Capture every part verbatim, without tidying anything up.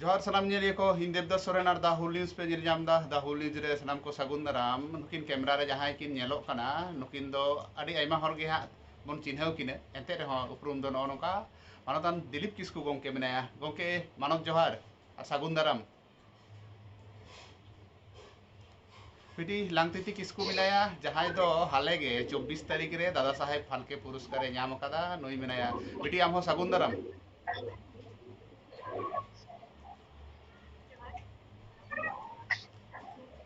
ᱡᱚᱦᱟᱨ ᱥᱟᱱᱟᱢ ᱧᱮᱞᱤᱭᱟᱹ ᱠᱚ, ᱤᱧ ᱫᱮᱵᱫᱟᱥ ᱥᱚᱨᱮᱱ ᱟᱨ The Whole News ᱯᱮ ᱧᱮᱞ ᱧᱟᱢ ᱮᱫᱟ᱾ The Whole News ᱨᱮ ᱥᱟᱱᱟᱢ ᱠᱚ ᱥᱟᱹᱜᱩᱱ ᱫᱟᱨᱟᱢ᱾ ᱱᱩᱠᱤᱱ ᱠᱮᱢᱨᱟ ᱨᱮ ᱡᱟᱦᱟᱸᱭ ᱠᱤᱱ ᱧᱮᱞᱚᱜ ᱠᱟᱱᱟ, ᱱᱩᱠᱤᱱ ᱫᱚ ᱟᱹᱰᱤ ᱟᱭᱢᱟ ᱦᱚᱲ ᱜᱮ ᱦᱟᱸᱜ ᱵᱚᱱ ᱪᱤᱱᱦᱟᱹᱣ ᱠᱤᱱᱟᱹ, ᱮᱱᱛᱮ ᱨᱮᱦᱚᱸ ᱩᱯᱨᱩᱢ ᱫᱚ ᱱᱚᱜᱼᱚ ᱱᱚᱝᱠᱟ᱾ ᱢᱟᱱᱚᱛᱟᱱ ᱫᱤᱞᱤᱯ ᱠᱤᱥᱠᱩ ᱜᱚᱢᱠᱮ ᱢᱮᱱᱟᱭᱟ᱾ ᱜᱚᱢᱠᱮ, ᱢᱟᱱᱚᱛ ᱡᱚᱦᱟᱨ ᱟᱨ ᱥᱟᱹᱜᱩᱱ ᱫᱟᱨᱟᱢ᱾ ᱵᱤᱴᱤ ᱞᱟᱝᱛᱤᱛᱤ ᱠᱤᱥᱠᱩ ᱢᱮᱱᱟᱭᱟ, ᱡᱟᱦᱟᱸᱭ ᱫᱚ ᱦᱟᱞᱮ ᱜᱮ ᱪᱚᱵᱵᱤᱥ ᱛᱟᱹᱨᱤᱠᱷ ᱨᱮ ᱫᱟᱫᱟ ᱥᱟᱦᱮᱵᱽ ᱯᱷᱟᱞᱠᱮ ᱯᱩᱨᱚᱥᱠᱟᱨ ᱮ ᱧᱟᱢ ᱟᱠᱟᱫᱟ, ᱱᱩᱭ ᱢᱮᱱᱟᱭᱟ᱾ ᱵᱤᱴᱤ, ᱟᱢ ᱦᱚᱸ ᱥᱟᱹᱜᱩᱱ ᱫᱟᱨᱟᱢ᱾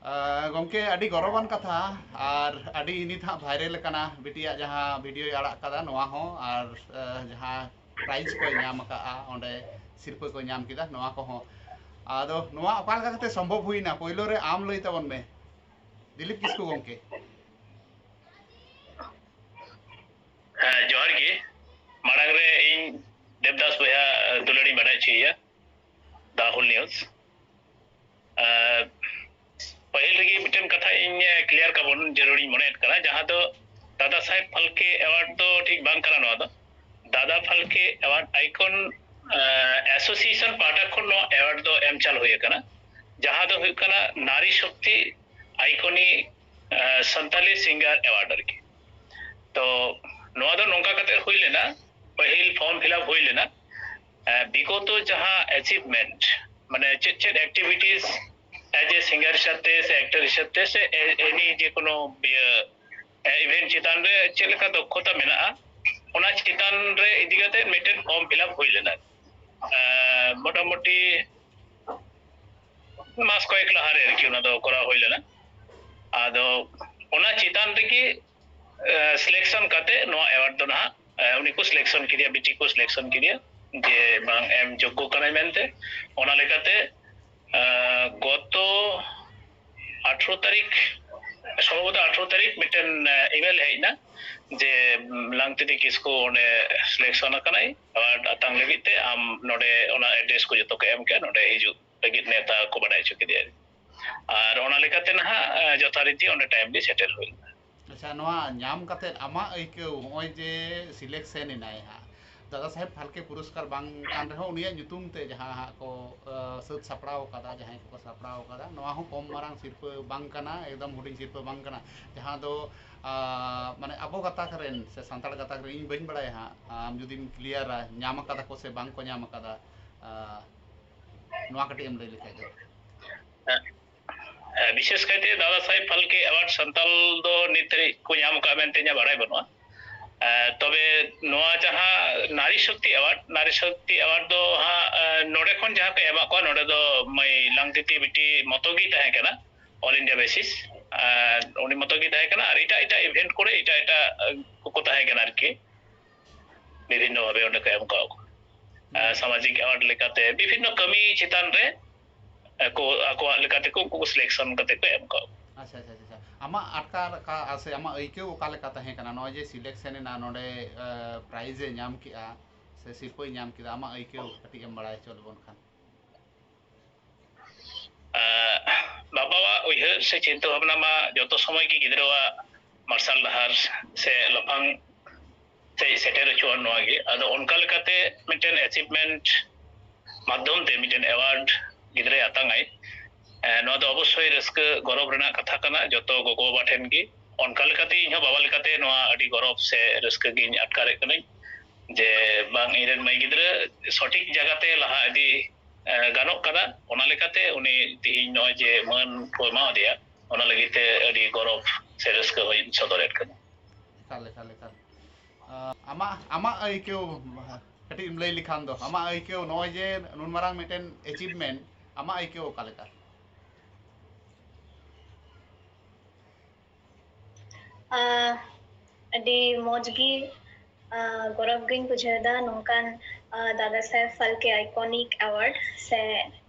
ᱟᱸ, ᱜᱚᱢᱠᱮ, ᱟᱹᱰᱤ ᱜᱚᱨᱚᱵᱟᱱ ᱠᱟᱛᱷᱟ, ᱟᱨ ᱟᱹᱰᱤ ᱱᱤᱛ ᱦᱟᱸᱜ viral ᱟᱠᱟᱱᱟ ᱵᱤᱴᱤᱭᱟᱜ ᱡᱟᱦᱟᱸ videoᱭ ᱟᱲᱟᱜ ᱠᱟᱫᱟ, ᱱᱚᱣᱟ ᱦᱚᱸ, ᱟᱨ, ᱟᱸ, ᱡᱟᱦᱟᱸ prize ᱠᱚᱭ ᱧᱟᱢ ᱟᱠᱟᱫᱼᱟ, ᱚᱸᱰᱮ ᱥᱤᱨᱯᱟᱹ ᱠᱚᱭ ᱧᱟᱢ ᱠᱮᱫᱟ, ᱱᱚᱣᱟ ᱠᱚᱦᱚᱸ᱾ ᱟᱫᱚ ᱱᱚᱣᱟ ᱚᱠᱟ ᱞᱮᱠᱟ ᱠᱟᱛᱮ ᱥᱚᱢᱵᱷᱚᱵ ᱦᱩᱭᱱᱟ? ᱯᱳᱭᱞᱳ ᱨᱮ ᱟᱢ ᱞᱟᱹᱭ ᱛᱟᱵᱚᱱ ᱢᱮ, ᱫᱤᱞᱤᱯ ᱠᱤᱥᱠᱩ ᱜᱚᱢᱠᱮ᱾ ᱦᱮᱸ, ᱡᱚᱦᱟᱨ ᱜᱮ᱾ ᱢᱟᱲᱟᱝ ᱨᱮ ᱤᱧ ᱫᱮᱵᱫᱟᱥ ᱵᱚᱭᱦᱟ ᱫᱩᱞᱟᱹᱲᱤᱧ ᱵᱟᱰᱟᱭ ᱦᱚᱪᱚᱭᱮᱭᱟ, The Whole News᱾ ᱟᱨ ᱯᱟᱹᱦᱤᱞ ᱨᱮᱜᱮ ᱢᱤᱫᱴᱮᱱ ᱠᱟᱛᱷᱟ ᱤᱧ clear ᱠᱟᱵᱚᱱ ᱡᱟᱹᱨᱩᱲᱤᱧ ᱢᱚᱱᱮᱭᱮᱫ ᱠᱟᱱᱟ, ᱡᱟᱦᱟᱸ ᱫᱚ ᱫᱟᱫᱟ ᱥᱟᱦᱮᱵᱽ ᱯᱷᱟᱞᱠᱮ award ᱫᱚ ᱴᱷᱤᱠ ᱵᱟᱝ ᱠᱟᱱᱟ ᱱᱚᱣᱟ ᱫᱚ᱾ ᱫᱟᱫᱟ ᱯᱷᱟᱞᱠᱮ award icon, ᱟᱸ, association ᱯᱟᱦᱴᱟ ᱠᱷᱚᱱ ᱱᱚᱣᱟ award ᱫᱚ ᱮᱢ ᱪᱟᱞ ᱦᱩᱭ ᱟᱠᱟᱱᱟ, ᱡᱟᱦᱟᱸ ᱫᱚ ᱦᱩᱭᱩᱜ ᱠᱟᱱᱟ ᱱᱟᱨᱤ ᱥᱚᱠᱛᱤ iconic, ᱟᱸ, ᱥᱟᱱᱛᱟᱞᱤ singer award ᱟᱨᱠᱤ᱾ ᱛᱚ ᱱᱚᱣᱟ ᱫᱚ ᱱᱚᱝᱠᱟ ᱠᱟᱛᱮ ᱦᱩᱭ ᱞᱮᱱᱟ, ᱯᱟᱹᱦᱤᱞ form fill up ᱦᱩᱭ ᱞᱮᱱᱟ, ᱟᱸ, ᱵᱤᱜᱚᱛᱚ ᱡᱟᱦᱟᱸ achievement, ᱢᱟᱱᱮ ᱪᱮᱫ ᱪᱮᱫ activities as a singer ᱦᱤᱥᱟᱹᱵ ᱛᱮ ᱥᱮ actor ᱦᱤᱥᱟᱹᱵ ᱛᱮ ᱥᱮ ᱮ-, any ᱡᱮᱠᱳᱱᱳ ᱤᱭᱟᱹ, ᱮ, event ᱪᱮᱛᱟᱱ ᱨᱮ ᱪᱮᱫ ᱞᱮᱠᱟ ᱫᱚᱠᱷᱚᱛᱟ ᱢᱮᱱᱟᱜᱼᱟ, ᱚᱱᱟ ᱪᱮᱛᱟᱱ ᱨᱮ ᱤᱫᱤ ᱠᱟᱛᱮ ᱢᱤᱫᱴᱮᱱ form fill up ᱦᱩᱭ ᱞᱮᱱᱟ᱾ ᱟᱸ, ᱢᱚᱴᱟᱢᱩᱴᱤ ᱢᱟᱥ ᱠᱚᱭᱮᱠ ᱞᱟᱦᱟᱨᱮ ᱟᱨᱠᱤ ᱚᱱᱟ ᱫᱚ ᱠᱚᱨᱟᱣ ᱦᱩᱭ ᱞᱮᱱᱟ᱾ ᱟᱫᱚ ᱚᱱᱟ ᱪᱮᱛᱟᱱ ᱨᱮᱜᱮ, ᱮ, selection ᱠᱟᱛᱮ ᱱᱚᱣᱟ award ᱫᱚ ᱱᱟᱦᱟᱜ, ᱮ, ᱩᱱᱤ ᱠᱚ selection ᱠᱮᱫᱮᱭᱟ, ᱵᱤᱴᱤ ᱠᱚ selection ᱠᱮᱫᱮᱭᱟ ᱡᱮ ᱵᱟᱝ, ᱮᱢ ᱡᱳᱜᱽᱜᱚ ᱠᱟᱱᱟᱭ ᱢᱮᱱᱛᱮ᱾ ᱚᱱᱟ ᱞᱮᱠᱟᱛᱮ, ᱮ, ᱜᱚᱛᱚ ᱟᱴᱷᱨᱚ ᱛᱟᱹᱨᱤᱠᱷ, ᱥᱚᱢᱵᱷᱚᱵᱚᱛᱚ ᱟᱴᱷᱨᱚ ᱛᱟᱹᱨᱤᱠᱷ ᱢᱤᱫᱴᱮᱱ, ᱮ, email ᱦᱮᱡ ᱮᱱᱟ ᱡᱮ, ᱩᱢ, ᱞᱟᱝᱛᱤᱛᱤ ᱠᱤᱥᱠᱩ ᱚᱸᱰᱮ selection ᱟᱠᱟᱱᱟᱭ award ᱟᱛᱟᱝ ᱞᱟᱹᱜᱤᱫ ᱛᱮ, ᱟᱢ ᱱᱚᱰᱮ ᱚᱱᱟ address ᱠᱚ ᱡᱚᱛᱚ ᱠᱚ ᱮᱢ ᱠᱮᱫᱼᱟ, ᱱᱚᱰᱮ ᱦᱤᱡᱩᱜ ᱞᱟᱹᱜᱤᱫ ᱱᱮᱣᱛᱟ ᱠᱚ ᱵᱟᱰᱟᱭ ᱦᱚᱪᱚ ᱠᱮᱫᱮᱭᱟ᱾ ᱟᱨ ᱚᱱᱟ ᱞᱮᱠᱟᱛᱮ ᱱᱟᱦᱟᱜ, ᱮ, ᱡᱚᱛᱷᱟᱨᱤᱛᱤ ᱚᱸᱰᱮ timely ᱥᱮᱴᱮᱨ ᱦᱩᱭ ᱞᱮᱱᱟ᱾ ᱟᱪᱪᱷᱟ, ᱱᱚᱣᱟ ᱧᱟᱢ ᱠᱟᱛᱮᱫ ᱟᱢᱟᱜ ᱟᱹᱭᱠᱟᱹᱣ, ᱱᱚᱜᱼᱚᱭ ᱡᱮ selection ᱮᱱᱟᱭ ᱦᱟᱸᱜ, ᱫᱟᱫᱟ ᱥᱟᱦᱮᱵᱽ ᱯᱷᱟᱞᱠᱮ ᱯᱩᱨᱚᱥᱠᱟᱨ ᱵᱟᱝ ᱠᱟᱱ ᱨᱮᱦᱚᱸ, ᱩᱱᱤᱭᱟᱜ ᱧᱩᱛᱩᱢ ᱛᱮ ᱡᱟᱦᱟᱸ ᱦᱟᱸᱜ ᱠᱚ ᱥᱟᱹᱛ ᱥᱟᱯᱲᱟᱣ ᱟᱠᱟᱫᱟ, ᱡᱟᱦᱟᱸᱭ ᱠᱚᱠᱚ ᱥᱟᱯᱲᱟᱣ ᱟᱠᱟᱫᱟ, ᱱᱚᱣᱟ ᱦᱚᱸ ᱠᱚᱢ ᱢᱟᱨᱟᱝ ᱥᱤᱨᱯᱟᱹ ᱵᱟᱝ ᱠᱟᱱᱟ, ᱮᱠᱫᱚᱢ ᱦᱩᱰᱤᱧ ᱥᱤᱨᱯᱟᱹ ᱵᱟᱝ ᱠᱟᱱᱟ᱾ ᱡᱟᱦᱟᱸ ᱫᱚ ᱢᱟᱱᱮ ᱟᱵᱚ ᱜᱟᱛᱟᱠ ᱨᱮᱱ ᱥᱮ ᱥᱟᱱᱛᱟᱲ ᱜᱟᱛᱟᱠ ᱨᱮᱱ, ᱤᱧ ᱵᱟᱹᱧ ᱵᱟᱲᱟᱭᱟ ᱦᱟᱸᱜ, ᱟᱢ ᱡᱩᱫᱤᱢ ᱠᱞᱤᱭᱟᱨᱟ, ᱧᱟᱢ ᱟᱠᱟᱫᱟ ᱠᱚ ᱥᱮ ᱵᱟᱝ ᱠᱚ ᱧᱟᱢ ᱟᱠᱟᱫᱟ, ᱱᱚᱣᱟ ᱠᱟᱹᱴᱤᱡ ᱮᱢ ᱞᱟᱹᱭ ᱞᱮᱠᱷᱟᱡ ᱫᱚ᱾ ᱵᱤᱥᱮᱥ ᱠᱟᱭᱛᱮ ᱫᱟᱫᱟ ᱥᱟᱦᱮᱵᱽ ᱯᱷᱟᱞᱠᱮ ᱮᱣᱟᱨᱰ ᱥᱟᱱᱛᱟᱞ ᱫᱚ ᱱᱤᱛ ᱫᱷᱟᱹᱨᱤᱡ ᱠᱚ ᱧᱟᱢ ᱟᱠᱟᱫ ᱢᱮᱱᱛᱮ ᱤᱧᱟᱹᱜ ᱵᱟᱲᱟᱭ ᱵᱟᱹᱱᱩᱜᱼᱟ᱾ ᱛᱚᱵᱮ ᱱᱚᱣᱟ ᱡᱟᱦᱟᱸ ᱱᱟᱨᱤ ᱥᱚᱠᱛᱤ ᱮᱣᱟᱨᱰ, ᱱᱟᱨᱤ ᱥᱚᱠᱛᱤ ᱮᱣᱟᱨᱰ ᱫᱚ ᱦᱟᱸᱜ ᱱᱚᱰᱮ ᱠᱷᱚᱱ ᱡᱟᱦᱟᱸ ᱠᱚ ᱮᱢᱟᱜ ᱠᱚᱣᱟ, ᱱᱚᱰᱮ ᱫᱚ ᱢᱟᱹᱭ ᱞᱟᱝᱛᱤᱛᱤ ᱵᱤᱴᱤ ᱢᱚᱛᱚ ᱜᱮ ᱛᱟᱦᱮᱸ ᱠᱟᱱᱟ, ᱚᱞ ᱤᱱᱰᱤᱭᱟ ᱵᱮᱥᱤᱥ᱾ ᱩᱱᱤ ᱢᱚᱛᱚ ᱜᱮ ᱛᱟᱦᱮᱸ ᱠᱟᱱᱟ, ᱟᱨ ᱮᱴᱟᱜ ᱮᱴᱟᱜ ᱤᱵᱷᱮᱱᱴ ᱠᱚᱨᱮ ᱮᱴᱟᱜ ᱮᱴᱟᱜ ᱠᱚᱠᱚ ᱛᱟᱦᱮᱸ ᱠᱟᱱᱟ ᱟᱨᱠᱤ, ᱵᱤᱵᱷᱤᱱᱱᱚ ᱵᱷᱟᱵᱮ ᱚᱸᱰᱮ ᱠᱚ ᱮᱢ ᱠᱟᱜ ᱠᱚᱣᱟ᱾ ᱥᱟᱢᱟᱡᱤᱠ ᱮᱣᱟᱨᱰ ᱞᱮᱠᱟᱛᱮ ᱵᱤᱵᱷᱤᱱᱱᱚ ᱠᱟᱹᱢᱤ ᱪᱮᱛᱟᱱ ᱨᱮ ᱟᱠᱚ ᱟᱠᱚᱣᱟᱜ ᱞᱮᱠᱟᱛᱮ ᱩᱱᱠᱩ ᱠᱚ ᱥᱤᱞᱮᱠᱥᱚᱱ ᱠᱟᱛᱮ ᱠᱚ ᱮᱢ ᱠᱟᱜ ᱠᱚᱣᱟ᱾ ᱟᱪᱪᱷᱟ ᱟᱪᱪᱷᱟ ᱟᱪᱪᱷᱟ᱾ ᱟᱢᱟᱜ ᱟᱴᱠᱟᱨ ᱚᱠᱟ ᱥᱮ ᱟᱢᱟᱜ ᱟᱹᱭᱠᱟᱹᱣ ᱚᱠᱟ ᱞᱮᱠᱟ ᱛᱟᱦᱮᱸ ᱠᱟᱱᱟ ᱱᱚᱜᱼᱚᱭ ᱡᱮ ᱥᱤᱞᱮᱠᱥᱚᱱ ᱮᱱᱟ, ᱱᱚᱰᱮ ᱯᱨᱟᱭᱤᱡᱽ ᱮ ᱧᱟᱢ ᱠᱮᱜᱼᱟ ᱥᱮ ᱥᱤᱨᱯᱟᱹᱭ ᱧᱟᱢ ᱠᱮᱫᱟ? ᱟᱢᱟᱜ ᱟᱹᱭᱠᱟᱹᱣ ᱠᱟᱹᱴᱤᱡ ᱮᱢ ᱵᱟᱲᱟᱭ ᱦᱚᱪᱚ ᱞᱮᱵᱚᱱ ᱠᱷᱟᱱ᱾ ᱵᱟᱵᱟᱣᱟᱜ ᱩᱭᱦᱟᱹᱨ ᱥᱮ ᱪᱤᱱᱛᱟᱹ ᱵᱷᱟᱵᱽᱱᱟ ᱢᱟ ᱡᱚᱛᱚ ᱥᱚᱢᱚᱭ ᱜᱮ ᱜᱤᱫᱽᱨᱟᱹᱣᱟᱜ ᱢᱟᱨᱥᱟᱞ ᱰᱟᱦᱟᱨ ᱥᱮ ᱞᱟᱯᱷᱟᱝ ᱥᱮᱫ ᱥᱮᱴᱮᱨ ᱦᱚᱪᱚᱣᱟᱱ ᱱᱚᱣᱟ ᱜᱮ᱾ ᱟᱫᱚ ᱚᱱᱠᱟ ᱞᱮᱠᱟᱛᱮ ᱢᱤᱫᱴᱮᱱ ᱮᱪᱤᱵᱷᱢᱮᱱᱴ ᱢᱟᱫᱽᱫᱷᱚᱢ ᱛᱮ ᱢᱤᱫᱴᱮᱱ ᱮᱣᱟᱨᱰ ᱜᱤᱫᱽᱨᱟᱹᱭ ᱟᱛᱟᱝᱟᱭ, ᱱᱚᱣᱟ ᱫᱚ ᱚᱵᱚᱥᱥᱳᱭ ᱨᱟᱹᱥᱠᱟᱹ ᱜᱚᱨᱚᱵᱽ ᱨᱮᱱᱟᱜ ᱠᱟᱛᱷᱟ ᱠᱟᱱᱟ ᱡᱚᱛᱚ ᱜᱚᱜᱚ ᱵᱟᱵᱟ ᱴᱷᱮᱱ ᱜᱮ᱾ ᱚᱱᱠᱟ ᱞᱮᱠᱟᱛᱮ ᱤᱧᱦᱚᱸ ᱵᱟᱵᱟ ᱞᱮᱠᱟᱛᱮ ᱱᱚᱣᱟ ᱟᱹᱰᱤ ᱜᱚᱨᱚᱵᱽ ᱥᱮ ᱨᱟᱹᱥᱠᱟᱹ ᱜᱤᱧ ᱟᱴᱠᱟᱨᱮᱫ ᱠᱟᱹᱱᱟᱹᱧ ᱡᱮ ᱵᱟᱝ, ᱤᱧᱨᱮᱱ ᱢᱟᱹᱭ ᱜᱤᱫᱽᱨᱟᱹ ᱥᱚᱴᱷᱤᱠ ᱡᱟᱭᱜᱟᱛᱮ ᱞᱟᱦᱟ ᱤᱫᱤ ᱜᱟᱱᱚᱜ ᱠᱟᱱᱟ᱾ ᱚᱱᱟ ᱞᱮᱠᱟᱛᱮ ᱩᱱᱤ ᱛᱮᱦᱮᱧ ᱱᱚᱜᱼᱚᱭ ᱡᱮ ᱢᱟᱹᱱ ᱠᱚ ᱮᱢᱟᱣᱟᱫᱮᱭᱟ, ᱚᱱᱟ ᱞᱟᱹᱜᱤᱫ ᱛᱮ ᱟᱹᱰᱤ ᱜᱚᱨᱚᱵᱽ ᱥᱮ ᱨᱟᱹᱥᱠᱟᱹ ᱦᱚᱸᱧ ᱥᱚᱫᱚᱨᱮᱫ ᱠᱟᱱᱟ᱾ ᱮᱠᱟᱞ ᱮᱠᱟᱞ ᱮᱠᱟᱞ᱾ ᱟᱢᱟᱜ ᱟᱢᱟᱜ ᱟᱹᱭᱠᱟᱹᱣ ᱠᱟᱹᱴᱤᱡ ᱮᱢ ᱞᱟᱹᱭ ᱞᱮᱠᱷᱟᱱ ᱫᱚ, ᱟᱢᱟᱜ ᱟᱹᱭᱠᱟᱹᱣ ᱱᱚᱜᱼᱚᱭ ᱡᱮ ᱱᱩᱱ ᱢᱟᱨᱟᱝ ᱢᱤᱫᱴᱮᱱ ᱮᱪᱤᱵᱷᱢᱮᱱᱴ, ᱟᱢᱟᱜ ᱟᱹᱭᱠᱟᱹᱣ ᱚᱠᱟ ᱞᱮᱠᱟ? ᱟᱹᱰᱤ ᱢᱚᱡᱽ ᱜᱮ, ᱜᱚᱨᱚᱵᱽ ᱜᱤᱧ ᱵᱩᱡᱷᱟᱹᱣ ᱮᱫᱟ ᱱᱚᱝᱠᱟᱱ ᱫᱟᱫᱟ ᱥᱟᱦᱮᱵᱽ ᱯᱷᱟᱞᱠᱮ ᱟᱭᱠᱚᱱᱤᱠ ᱮᱣᱟᱨᱰ ᱥᱮ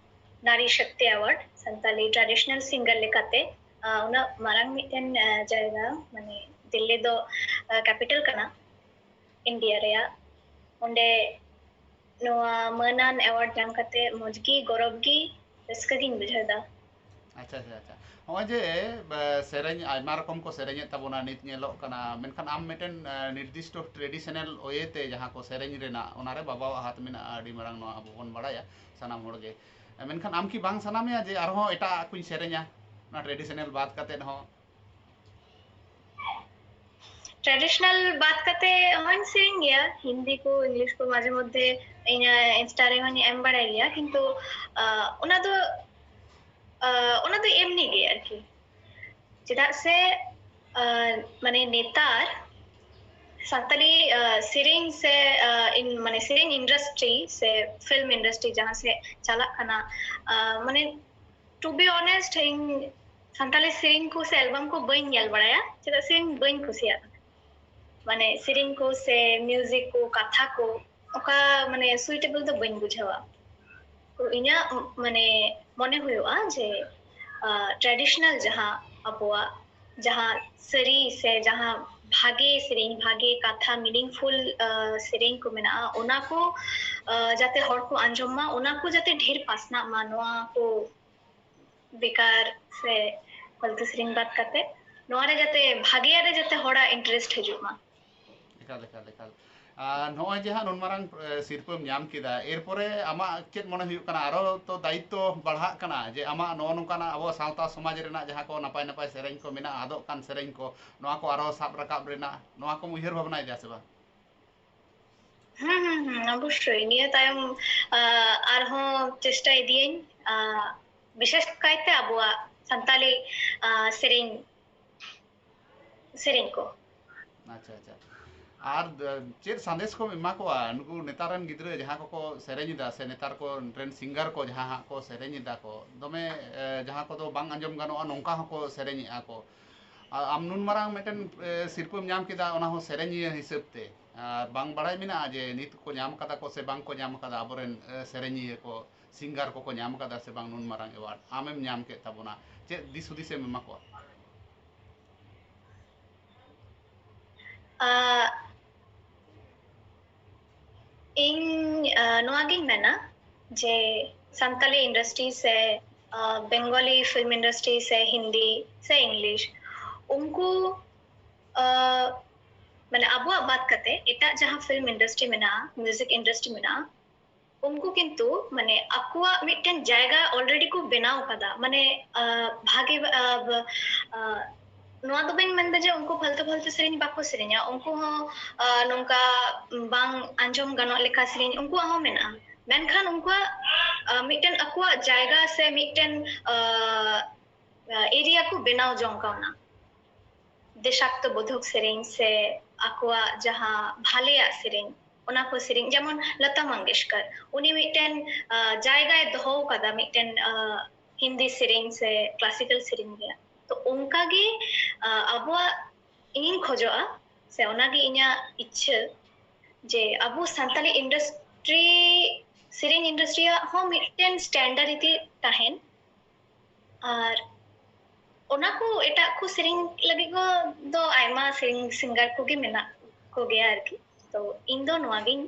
ᱱᱟᱨᱤ ᱥᱚᱠᱛᱤ ᱮᱣᱟᱨᱰ ᱥᱟᱱᱛᱟᱞᱤ ᱴᱨᱟᱰᱤᱥᱚᱱᱟᱞ ᱥᱤᱝᱜᱟᱨ ᱞᱮᱠᱟᱛᱮ᱾ ᱩᱱᱟᱹᱜ ᱢᱟᱨᱟᱝ ᱢᱤᱫᱴᱮᱱ ᱡᱟᱭᱜᱟ, ᱢᱟᱱᱮ ᱫᱤᱞᱞᱤ ᱫᱚ ᱠᱮᱯᱤᱴᱟᱞ ᱠᱟᱱᱟ ᱤᱱᱰᱤᱭᱟ ᱨᱮᱭᱟᱜ᱾ ᱚᱸᱰᱮ ᱱᱚᱣᱟ ᱢᱟᱹᱱᱟᱱ ᱮᱣᱟᱨᱰ ᱧᱟᱢ ᱠᱟᱛᱮ ᱢᱚᱡᱽ ᱜᱮ, ᱜᱚᱨᱚᱵᱽ ᱜᱮ, ᱨᱟᱹᱥᱠᱟᱹ ᱜᱤᱧ ᱵᱩᱡᱷᱟᱹᱣ ᱮᱫᱟ᱾ ᱟᱪᱪᱷᱟ, ᱟᱪᱪᱷᱟ, ᱟᱪᱪᱷᱟ᱾ ᱱᱚᱜᱼᱚᱭ ᱡᱮ, ᱵᱟ, ᱥᱮᱨᱮᱧ ᱟᱭᱢᱟ ᱨᱚᱠᱚᱢ ᱠᱚ ᱥᱮᱨᱮᱧᱮᱫ ᱛᱟᱵᱚᱱᱟ ᱱᱤᱛ ᱧᱮᱞᱚᱜ ᱠᱟᱱᱟ, ᱢᱮᱱᱠᱷᱟᱱ ᱟᱢ ᱢᱤᱫᱴᱮᱱ, ᱮ, ᱱᱤᱨᱫᱤᱥᱴᱚ traditional way ᱛᱮ ᱡᱟᱦᱟᱸ ᱠᱚ ᱥᱮᱨᱮᱧ ᱨᱮᱱᱟᱜ, ᱚᱱᱟᱨᱮ ᱵᱟᱵᱟᱣᱟᱜ ᱦᱟᱛ ᱢᱮᱱᱟᱜᱼᱟ, ᱟᱹᱰᱤ ᱢᱟᱨᱟᱝ, ᱱᱚᱣᱟ ᱟᱵᱚ ᱵᱚᱱ ᱵᱟᱲᱟᱭᱟ ᱥᱟᱱᱟᱢ ᱦᱚᱲ ᱜᱮ᱾ ᱮ, ᱢᱮᱱᱠᱷᱟᱱ ᱟᱢ ᱠᱤ ᱵᱟᱝ ᱥᱟᱱᱟ ᱢᱮᱭᱟ ᱡᱮ ᱟᱨᱦᱚᱸ ᱮᱴᱟᱜ ᱠᱚᱧ ᱥᱮᱨᱮᱧᱟ, ᱚᱱᱟ traditional ᱵᱟᱫ ᱠᱟᱛᱮᱫ ᱦᱚᱸ? Traditional ᱵᱟᱫ ᱠᱟᱛᱮ ᱦᱚᱸᱧ ᱥᱮᱨᱮᱧ ᱜᱮᱭᱟ, ᱦᱤᱱᱫᱤ ᱠᱚ, ᱤᱝᱞᱤᱥ ᱠᱚ ᱢᱟᱡᱷᱮ ᱢᱚᱫᱽᱫᱷᱮ ᱤᱧᱟᱹᱜ Insta ᱨᱮᱦᱚᱸᱧ ᱮᱢ ᱵᱟᱲᱟᱭ ᱜᱮᱭᱟ, ᱠᱤᱱᱛᱩ, ᱟᱸ, ᱚᱱᱟ ᱫᱚ, ᱟᱸ, ᱚᱱᱟ ᱫᱚ ᱮᱢᱱᱤ ᱜᱮ ᱟᱨᱠᱤ᱾ ᱪᱮᱫᱟᱜ ᱥᱮ, ᱟᱸ, ᱢᱟᱱᱮ ᱱᱮᱛᱟᱨ ᱥᱟᱱᱛᱟᱞᱤ, ᱟᱸ, ᱥᱮᱨᱮᱧ ᱥᱮ, ᱟᱸ, ᱤᱱ-, ᱢᱟᱱᱮ ᱥᱮᱨᱮᱧ industry ᱥᱮ film industry ᱡᱟᱦᱟᱸ ᱥᱮᱫ ᱪᱟᱞᱟᱜ ᱠᱟᱱᱟ, ᱟᱸ, ᱢᱟᱱᱮ to be honest, ᱤᱧ ᱥᱟᱱᱛᱟᱞᱤ ᱥᱮᱨᱮᱧ ᱠᱚ ᱥᱮ album ᱠᱚ ᱵᱟᱹᱧ ᱧᱮᱞ ᱵᱟᱲᱟᱭᱟ, ᱪᱮᱫᱟᱜ ᱥᱮ ᱤᱧ ᱵᱟᱹᱧ ᱠᱩᱥᱤᱭᱟᱜᱼᱟ᱾ ᱢᱟᱱᱮ ᱥᱮᱨᱮᱧ ᱠᱚ ᱥᱮ music ᱠᱚ, ᱠᱟᱛᱷᱟ ᱠᱚ, ᱚᱠᱟ ᱢᱟᱱᱮ suitable ᱫᱚ ᱵᱟᱹᱧ ᱵᱩᱡᱷᱟᱹᱣᱟ᱾ ᱛᱚ ᱤᱧᱟᱹᱜ ᱢᱟᱱᱮ ᱢᱚᱱᱮ ᱦᱩᱭᱩᱜᱼᱟ ᱡᱮ, ᱟᱸ, traditional ᱡᱟᱦᱟᱸ ᱟᱵᱚᱣᱟᱜ ᱡᱟᱦᱟᱸ ᱥᱟᱹᱨᱤ ᱥᱮ ᱡᱟᱦᱟᱸ ᱵᱷᱟᱜᱮ ᱥᱮᱨᱮᱧ, ᱵᱷᱟᱜᱮ ᱠᱟᱛᱷᱟ, meaningful, ᱟᱸ, ᱥᱮᱨᱮᱧ ᱠᱚ ᱢᱮᱱᱟᱜᱼᱟ, ᱚᱱᱟ ᱠᱚ, ᱟᱸ, ᱡᱟᱛᱮ ᱦᱚᱲ ᱠᱚ ᱟᱸᱡᱚᱢ ᱢᱟ, ᱚᱱᱟ ᱠᱚ ᱡᱟᱛᱮ ᱰᱷᱮᱨ ᱯᱟᱥᱱᱟᱜ ᱢᱟ, ᱱᱚᱣᱟ ᱠᱚ ᱵᱮᱠᱟᱨ ᱥᱮ ᱯᱷᱟᱞᱛᱩ ᱥᱮᱨᱮᱧ ᱵᱟᱫ ᱠᱟᱛᱮ, ᱱᱚᱣᱟ ᱨᱮ ᱡᱟᱛᱮ ᱵᱷᱟᱜᱮᱭᱟᱜ ᱨᱮ ᱡᱟᱛᱮ ᱦᱚᱲᱟᱜ interest ᱦᱤᱡᱩᱜ ᱢᱟ᱾ ᱮᱠᱟᱞ, ᱮᱠᱟᱞ, ᱮᱠᱟᱞ᱾ ᱟᱨ ᱱᱚᱜᱼᱚᱭ ᱡᱮ ᱦᱟᱸᱜ ᱱᱩᱱ ᱢᱟᱨᱟᱝ, ᱮ, ᱥᱤᱨᱯᱟᱹᱢ ᱧᱟᱢ ᱠᱮᱫᱟ, ᱮᱨᱯᱚᱨᱮ ᱟᱢᱟᱜ ᱪᱮᱫ ᱢᱚᱱᱮ ᱦᱩᱭᱩᱜ ᱠᱟᱱᱟ, ᱟᱨᱚ ᱛᱚ ᱫᱟᱭᱤᱛᱛᱚ ᱵᱟᱲᱦᱟᱜ ᱠᱟᱱᱟ ᱡᱮ ᱟᱢᱟᱜ ᱱᱚᱜᱼᱚ ᱱᱚᱝᱠᱟᱱᱟᱜ ᱟᱵᱚ ᱥᱟᱶᱛᱟ ᱥᱚᱢᱟᱡᱽ ᱨᱮᱱᱟᱜ ᱡᱟᱦᱟᱸ ᱠᱚ ᱱᱟᱯᱟᱭ ᱱᱟᱯᱟᱭ ᱥᱮᱨᱮᱧ ᱠᱚ ᱢᱮᱱᱟᱜᱼᱟ, ᱟᱫᱚᱜ ᱠᱟᱱ ᱥᱮᱨᱮᱧ ᱠᱚ, ᱱᱚᱣᱟ ᱠᱚ ᱟᱨᱚ ᱥᱟᱵ ᱨᱟᱠᱟᱵ ᱨᱮᱱᱟᱜ, ᱱᱚᱣᱟ ᱠᱚᱢ ᱩᱭᱦᱟᱹᱨ ᱵᱷᱟᱵᱽᱱᱟᱭᱮᱫᱟ ᱥᱮ ᱵᱟᱝ? ᱦᱩᱸ, ᱦᱩᱸ, ᱦᱩᱸ, ᱚᱵᱚᱥᱥᱳᱭ᱾ ᱱᱤᱭᱟᱹ ᱛᱟᱭᱚᱢ, ᱟᱸ, ᱟᱨᱦᱚᱸ ᱪᱮᱥᱴᱟ ᱤᱫᱤᱭᱟᱹᱧ, ᱟᱸ, ᱵᱤᱥᱮᱥ ᱠᱟᱭᱛᱮ ᱟᱵᱚᱣᱟᱜ ᱥᱟᱱᱛᱟᱞᱤ, ᱟᱸ, ᱥᱮᱨᱮᱧ, ᱥᱮᱨᱮᱧ ᱠᱚ᱾ ᱟᱪᱪᱷᱟ, ᱟᱪᱪᱷᱟ᱾ ᱟᱨ ᱫ-, ᱪᱮᱫ ᱥᱟᱸᱫᱮᱥ ᱠᱚᱢ ᱮᱢᱟ ᱠᱚᱣᱟ ᱱᱩᱠᱩ ᱱᱮᱛᱟᱨ ᱨᱮᱱ ᱜᱤᱫᱽᱨᱟᱹ ᱡᱟᱦᱟᱸ ᱠᱚᱠᱚ ᱥᱮᱨᱮᱧ ᱮᱫᱟ, ᱥᱮ ᱱᱮᱛᱟᱨ ᱠᱚ ᱨᱮᱱ singer ᱠᱚ ᱡᱟᱦᱟᱸ ᱦᱟᱸᱜ ᱠᱚ ᱥᱮᱨᱮᱧ ᱮᱫᱟ ᱠᱚ, ᱫᱚᱢᱮ, ᱮ, ᱡᱟᱦᱟᱸ ᱠᱚᱫᱚ ᱵᱟᱝ ᱟᱸᱡᱚᱢ ᱜᱟᱱᱚᱜᱼᱟ, ᱱᱚᱝᱠᱟ ᱦᱚᱸᱠᱚ ᱥᱮᱨᱮᱧᱮᱫᱼᱟ ᱠᱚ? ᱟᱨ ᱟᱢ ᱱᱩᱱ ᱢᱟᱨᱟᱝ ᱢᱤᱫᱴᱮᱱ, ᱮ, ᱥᱤᱨᱯᱟᱹᱢ ᱧᱟᱢ ᱠᱮᱫᱟ, ᱚᱱᱟ ᱦᱚᱸ ᱥᱮᱨᱮᱧᱤᱭᱟᱹ ᱦᱤᱥᱟᱹᱵ ᱛᱮ, ᱟᱨ ᱵᱟᱝ ᱵᱟᱲᱟᱭ ᱢᱮᱱᱟᱜᱼᱟ ᱡᱮ ᱱᱤᱛ ᱠᱚ ᱧᱟᱢ ᱠᱟᱫᱟ ᱠᱚ ᱥᱮ ᱵᱟᱝ ᱠᱚ ᱧᱟᱢ ᱠᱟᱫᱟ ᱟᱵᱚᱨᱮᱱ, ᱮ, ᱥᱮᱨᱮᱧᱤᱭᱟᱹ ᱠᱚ, singer ᱠᱚᱠᱚ ᱧᱟᱢ ᱠᱟᱫᱟ ᱥᱮ ᱵᱟᱝ ᱱᱩᱱ ᱢᱟᱨᱟᱝ award ᱟᱢᱮᱢ ᱧᱟᱢ ᱠᱮᱫ ᱛᱟᱵᱚᱱᱟ? ᱪᱮᱫ ᱫᱤᱥ ᱦᱩᱫᱤᱥ ᱮᱢ ᱮᱢᱟ ᱠᱚᱣᱟ? ᱟᱸ, ᱤᱧ, ᱟᱸ, ᱱᱚᱣᱟᱜᱤᱧ ᱢᱮᱱᱟ ᱡᱮ ᱥᱟᱱᱛᱟᱞᱤ industry ᱥᱮ ᱵᱮᱝᱜᱚᱞᱤ ᱯᱷᱤᱞᱢ ᱤᱱᱰᱟᱥᱴᱨᱤ ᱥᱮ ᱦᱤᱱᱫᱤ ᱥᱮ ᱤᱝᱞᱤᱥ, ᱩᱱᱠᱩ ᱟᱸ, ᱢᱟᱱᱮ ᱟᱵᱚᱣᱟᱜ ᱵᱟᱫ ᱠᱟᱛᱮ ᱮᱴᱟᱜ ᱡᱟᱦᱟᱸ ᱯᱷᱤᱞᱢ ᱤᱱᱰᱟᱥᱴᱨᱤ ᱢᱮᱱᱟᱜᱼᱟ, ᱢᱤᱣᱡᱤᱠ ᱤᱱᱰᱟᱥᱴᱨᱤ ᱢᱮᱱᱟᱜᱼᱟ, ᱩᱱᱠᱩ ᱠᱤᱱᱛᱩ ᱢᱟᱱᱮ ᱟᱠᱚᱣᱟᱜ ᱢᱤᱫᱴᱮᱱ ᱡᱟᱭᱜᱟ ᱚᱞᱨᱮᱰᱤ ᱠᱚ ᱵᱮᱱᱟᱣ ᱠᱟᱫᱟ᱾ ᱢᱟᱱᱮ ᱟᱸ, ᱵᱷᱟᱜᱮ ᱟᱸ, ᱵ- ᱟᱸ, ᱱᱚᱣᱟ ᱫᱚ ᱵᱟᱹᱧ ᱢᱮᱱᱫᱟ ᱡᱮ ᱩᱱᱠᱩ ᱯᱷᱟᱞᱛᱩ ᱯᱷᱟᱞᱛᱩ ᱥᱮᱨᱮᱧ ᱵᱟᱠᱚ ᱥᱮᱨᱮᱧᱟ, ᱩᱱᱠᱩ ᱦᱚᱸ ᱟᱸ, ᱱᱚᱝᱠᱟ ᱵᱟᱝ ᱟᱸᱡᱚᱢ ᱜᱟᱱᱚᱜ ᱞᱮᱠᱟ ᱥᱮᱨᱮᱧ ᱩᱱᱠᱩᱣᱟᱜ ᱦᱚᱸ ᱢᱮᱱᱟᱜᱼᱟ, ᱢᱮᱱᱠᱷᱟᱱ ᱩᱱᱠᱩᱣᱟᱜ ᱟᱸ, ᱢᱤᱫᱴᱮᱱ ᱟᱠᱚᱣᱟᱜ ᱡᱟᱭᱜᱟ ᱥᱮ ᱢᱤᱫᱴᱮᱱ ᱟᱸ, ᱮᱨᱤᱭᱟ ᱠᱚ ᱵᱮᱱᱟᱣ ᱡᱚᱝ ᱠᱟᱣᱱᱟ᱾ ᱫᱮᱥᱟᱠᱛᱚ ᱵᱳᱫᱷᱚᱠ ᱥᱮᱨᱮᱧ ᱥᱮ ᱟᱠᱚᱣᱟᱜ ᱡᱟᱦᱟᱸ ᱵᱷᱟᱞᱮᱭᱟᱜ ᱥᱮᱨᱮᱧ, ᱚᱱᱟ ᱠᱚ ᱥᱮᱨᱮᱧ, ᱡᱮᱢᱚᱱ ᱞᱚᱛᱟ ᱢᱚᱝᱜᱮᱥᱠᱚᱨ, ᱩᱱᱤ ᱢᱤᱫᱴᱮᱱ ᱟᱸ, ᱡᱟᱭᱜᱟᱭ ᱫᱚᱦᱚ ᱟᱠᱟᱫᱟ ᱢᱤᱫᱴᱮᱱ ᱟᱸ, ᱦᱤᱱᱫᱤ ᱥᱮᱨᱮᱧ ᱥᱮ ᱠᱞᱟᱥᱤᱠᱟᱞ ᱥᱮᱨᱮᱧ ᱨᱮᱭᱟᱜ᱾ ᱛᱚ ᱚᱱᱠᱟᱜᱮ ᱟᱸ, ᱟᱵᱚᱣᱟᱜ, ᱤᱧᱤᱧ ᱠᱷᱚᱡᱚᱜᱼᱟ ᱥᱮ ᱚᱱᱟᱜᱮ ᱤᱧᱟᱹᱜ ᱤᱪᱪᱷᱟᱹ ᱡᱮ ᱟᱵᱚ ᱥᱟᱱᱛᱟᱞᱤ ᱤᱱᱰᱟᱥᱴᱨᱤ, ᱥᱮᱨᱮᱧ ᱤᱱᱰᱟᱥᱴᱨᱤᱭᱟᱜ ᱦᱚᱸ ᱢᱤᱫᱴᱮᱱ ᱥᱴᱮᱱᱰᱟᱨᱰ ᱤᱫᱤ ᱛᱟᱦᱮᱱ᱾ ᱟᱨ ᱚᱱᱟ ᱠᱚ ᱮᱴᱟᱜ ᱠᱚ ᱥᱮᱨᱮᱧ ᱞᱟᱹᱜᱤᱫ ᱠᱚ ᱫᱚ ᱟᱭᱢᱟ ᱥᱮᱨᱮᱧ ᱥᱤᱝᱜᱟᱨ ᱠᱚᱜᱮ ᱢᱮᱱᱟᱜ ᱠᱚᱜᱮᱭᱟ ᱟᱨᱠᱤ᱾ ᱛᱚ ᱤᱧ ᱫᱚ ᱱᱚᱣᱟᱜᱤᱧ